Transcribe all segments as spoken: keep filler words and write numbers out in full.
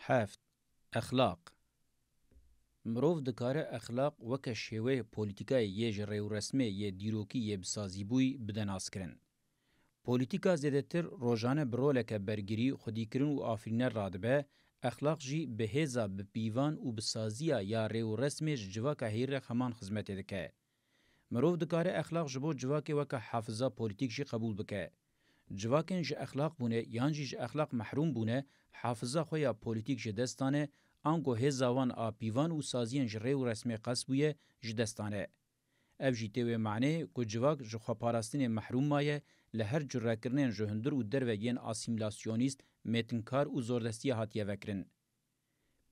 Heft. Exlaq. Mirov dikare exlaq weke şêweyê polîtîkayê yê ji rêûresmê yê dîrokî yê bisazîbûyî bide naskirin. Polîtîka zêdetir rojane bi roleke bergirî, xwedîkirin û afirîner radibe, exlaq jî bi hêza, bi pîvan û bi saziya ya rêûresmê ji civaka heyî re heman xizmetê dike. Mirov dikare exlaq ji bo civakê weke hafiza polîtîk jî qebûl bike. Civakên ji exlaq bûne yan jî ji exlaq mehrûm bûne, hafiza xwe ya polîtîk ji dest dane, ango hêza wan a pîvan û saziyên ji rê û resmê qesbûye ji dest dane. Ev jî tê wê maneyê ku civak ji xweparastinê mehrûm maye, li her curekirinên ji hundir û derve yên asîmîlasyonîst, mêtinkar û zordestiyê hatiye vekirin.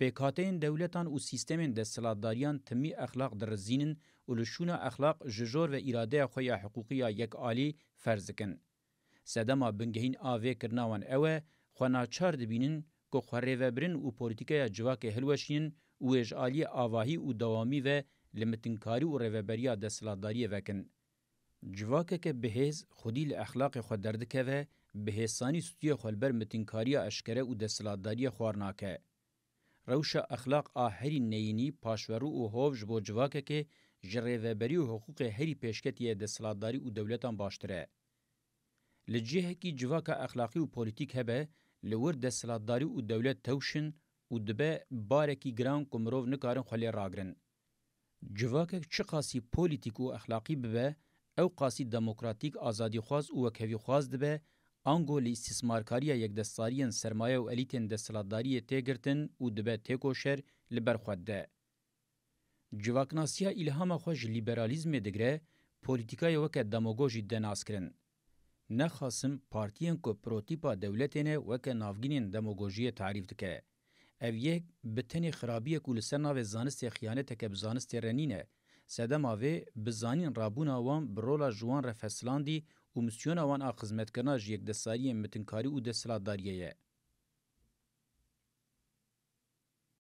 Pêkhateyên dewletan û sîstemên desthilatdariyan timî exlaq dirizînin û li şûna exlaq ji jor ve îradeya xwe ya hiqûqî ya yekalî ferz dikin. Sedema bingehîn a vê kirina wan ew e, xwe naçar dibînin ku xwe rêvebirin û polîtîkaya civakê hilweşînin û wê ji aliyê avahî û dewamî ve li mitinkarî û rêveberiya desthilatdariyê vekin. Civakeke bihêz xwedî li exlaqê xwe derdikeve, bi hêsanî stûyê xwe li ber mitinkariya eşkere û desthilatdariyê xwar nake. Rewşa exlaq a herî neyînî, paşverû û hov ji bo civakekê ji rêveberî û hiqûqê herî pêşketî yê desthilatdarî û dewletan baştir e. Li cihekî civaka exlaqî û polîtîk hebe, li wir desthilatdarî û dewlet tewş in û dibe barekî giran ku mirov nikarin xwe lê ragirin. Civakek çiqasî polîtîk û exlaqî bibe, ew qasî demokratîk, azadîxwaz û wekhevîxwaz dibe, ango li îstîsmarkariya yekdestariyên sermaye û elîtên desthilatdariyê tê girtin û dibe têkoşer, li ber xwe dide. Civaknasiya îlhama xwe ji lîberalîzmê digire, polîtîkayê weke demagojî dide naskirin. Nexasim partiyên ku protîpa dewletê ne weke navgînên demagojiyê tarîf dike. Ev yek bi tenê xirabiyek û li ser navê zanistê xiyaneteke bi zanistê re nîne. Sedema vê bi zanîn rabûna wan bi rola ji wan re fesilandî û misyona wan a xizmetkirina ji yekdestariyên mitinkarî û desthilatdariyê ye.